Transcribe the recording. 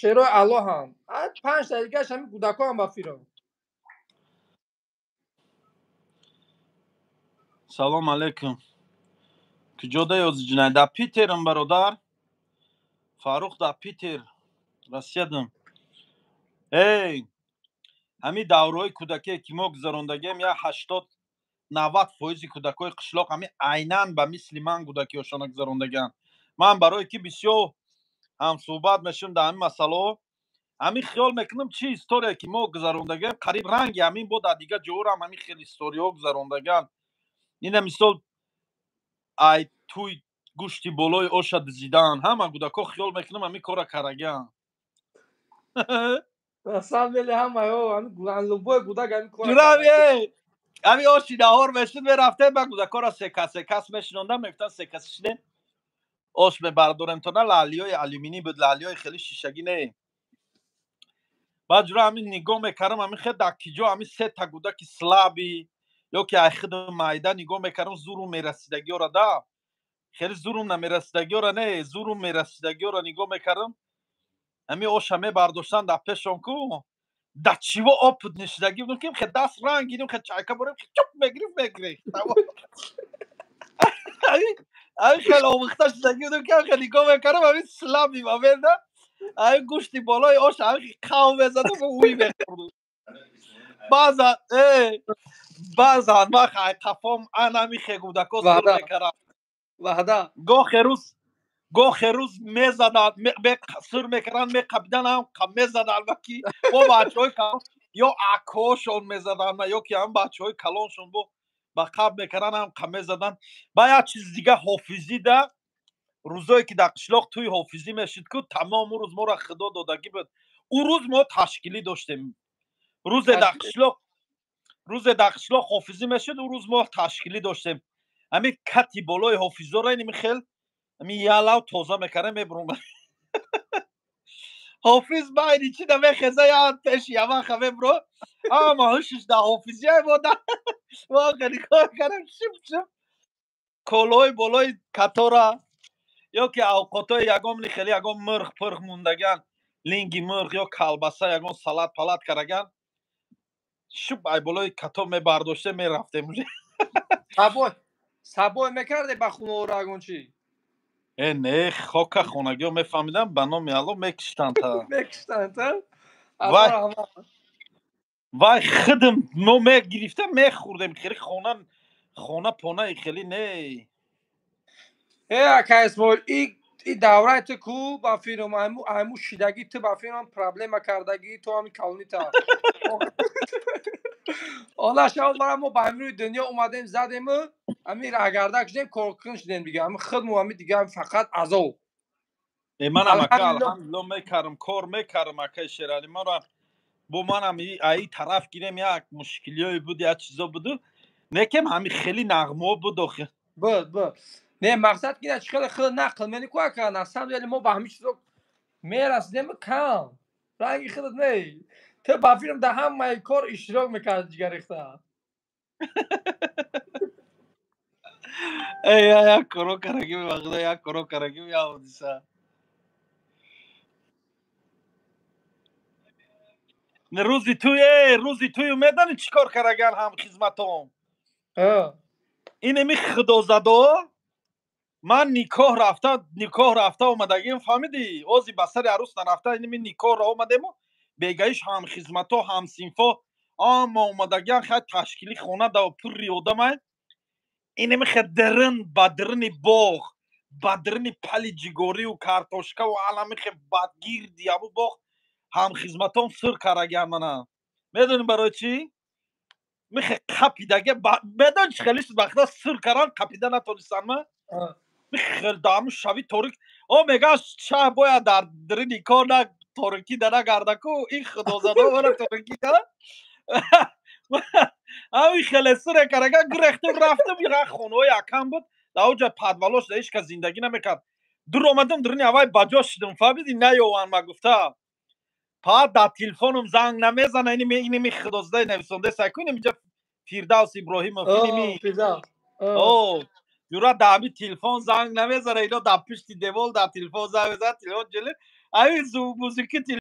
Шерои Аллоҳам. Панҷ дақиқаш ҳамин кӯдакоам ба фирам. Салом алейкум. Куҷода ёзи ҷинай? Дар Питерам, бародар. Фаррух дар Питер. Россиядам. Эй, ҳамин давраҳои кӯдакие ки мо гузарондагием, я 80-90 фоизи кӯдакҳои қишлоқ ҳамин айнан ба мисли ман кӯдакиҳошона гузарондагианд. Ман барое ки бисёр ҳамсӯҳбат мешавам дар ҳамин масъалаҳо, ҳамин хиёл мекунам, чи история ки мо гузарондагием, қариб ранги ҳамин бо дар дигар ҷоҳорам ҳамин хел историҳо гузарондагианд. Ина мисол, ай туй гӯшти болои оша дизидан, ҳама кӯдакҳо хиёл мекунам ҳамин кора карагианд. На самом деле ҳамаё любой кӯдак ҳамин кора. Ҳамин оши наҳор мешуд, мерафтем, ба кӯдакҳоро секас секас мешинондам, мегуфтам: «Секас шидем, ош мебардорем». То на лаълиҳои алюминӣ буд, лаълиҳои хеле шишагӣ не. Баъд ҷура ҳамин нигоҳ мекардам, ҳамин хел дар киҷо ҳамин сета кӯдаки слабый ё ки ай худ майда нигоҳ мекардам, зурум мерасидагиёра да, хеле зурум намерасидагиёра не, зурум мерасидагиёра нигоҳ мекардам, ҳамин оша мебардоштан дар пешон ку да чиво опыт нишидагӣ будам, ки хе даст ранг гирим, хе чайка борем, чуп мегирифт, мегирифт. Ҳамин хеле омӯхта шудагӣ будам, ки хе нигоҳ мекардам, ҳамин слабый момента ҳамин гӯшти болои ош ҳамин қав мезадам, уй мехӯрдум. Баъзан баъзан ман қафом анами хе кӯдако сур мекардам. Ваъда. Гоҳе рӯз мезаданд, сур мекарданд, меқабидан, ҳам мезаданд ва ки бо бачаҳои ё акошон мезаданд, ё ки ҳам бачаҳои калоншон бо ба қаб мекарданд, ҳам мезаданд. Ба як чиз дига, ҳофизӣ да, рӯзое ки дар қишлоқ тӯи ҳофизӣ мешид ку, тамом ӯ рӯз моро худо додагӣ буд. Ӯ рӯз мо ташкилӣ доштем. Рӯзе дар қишлоқ ҳофизӣ мешуд, ӯ рӯз мо ташкилӣ доштем. Ҳамин кати болои ҳофизоро иними хел ҳамин ялав тоза мекардем, мебурум. Ҳофиз байни чи да мехеза, я пеши яваха мебуро, ама ҳушиш да ҳофизия мода. Мо хеле кор кардем, шип шип колои болои катора ё ки авқотҳои ягон хеле ягон мирғ пирғ мондаган, линги мирғ ё калбаса, ягон салат палат караган, шуб ай болои като мебардоште, мерафтем. Сабой мекарде ба хонаоро ягон чи? Э, не, хока хонагиҳо мефаҳмидам, ба номи Алло мекиштанд та. Мекиштанд та. Вай хидм мо мегирифтем, мехӯрдем, хеле хона хона понаи хеле не. Э, ака Исмоил, и давраи ту ку, ба фирм айму шидагӣ ту, ба фирм проблема кардагӣ ту ҳами калонита. Ола шав мара, мо ба ҳамин рӯи дунё омадем, задему ҳамин раҳгардак шудем, коркун шудем дига, ҳами худмо ҳами дига фақат азоб. Э, манам, ака, алҳамдулилло, мекардам, кор мекардам, акаи Шерали. Мара бо манам аи тараф гирем, як мушкилиҳое буд, як чизо буду, некем ҳами хеле нағмаҳо буд охи. Буд, буд. Не, мақсад ки чи хеле хел нақл мени ку, ака, на самом деле мо ба ҳамин чизо мерасидем, кам ранги худат не. Ту ба филм дар ҳамаи кор иштирок мекард, ҷигарихта. Эй, як коро карагим, вақта як коро карагим, я ҳодиса. Рӯзи туй, э, рӯзи тую медонӣ чӣ кор караган ҳам хизматом? Инеми худозадо, ман никоҳ рафта омадагим, фаҳмидӣ? Ози ба сари арӯс нарафта, инеми никоҳро омадему бегаиш ҳамхизмато, ҳамсинфо ама омадагиан, хай ташкили хона да пурри одамай, инеми хе дирин ба дирини боғ, ба дирини пали ҷигорию картошкаву алами хе бадгирди абу боғ ҳамхизматон сир карагиан. Мана, медонӣ барои чӣ? Михе қапидаге, медонӣ чӣ хеле шуд? Вақта сир каран, қапида натонистан. Ма михел даму шави торик о меган, шаҳ бояд дар дирини кор на торикӣ да нагардаку, ин худозадо мана торикӣ кара, ҳамин хеле сире карага, гирехтем, рафтем. Ира хонаҳои акам буд, дар оҷа подвалош да ҳеч кас зиндагӣ намекард. Дур омадам, дурини аввай ба ҷо шидам, фаҳмидӣ? Наёван ма гуфта, паат дар телефоном занг намезана. Иними худозадаи нависонда сайку, инамиҷа Фирдавс Иброҳимов, иними о юра, дар ҳами телефон занг намезана. Ино дар пишти девол дар телефон занг мезана, телефон ҷили Ами музики.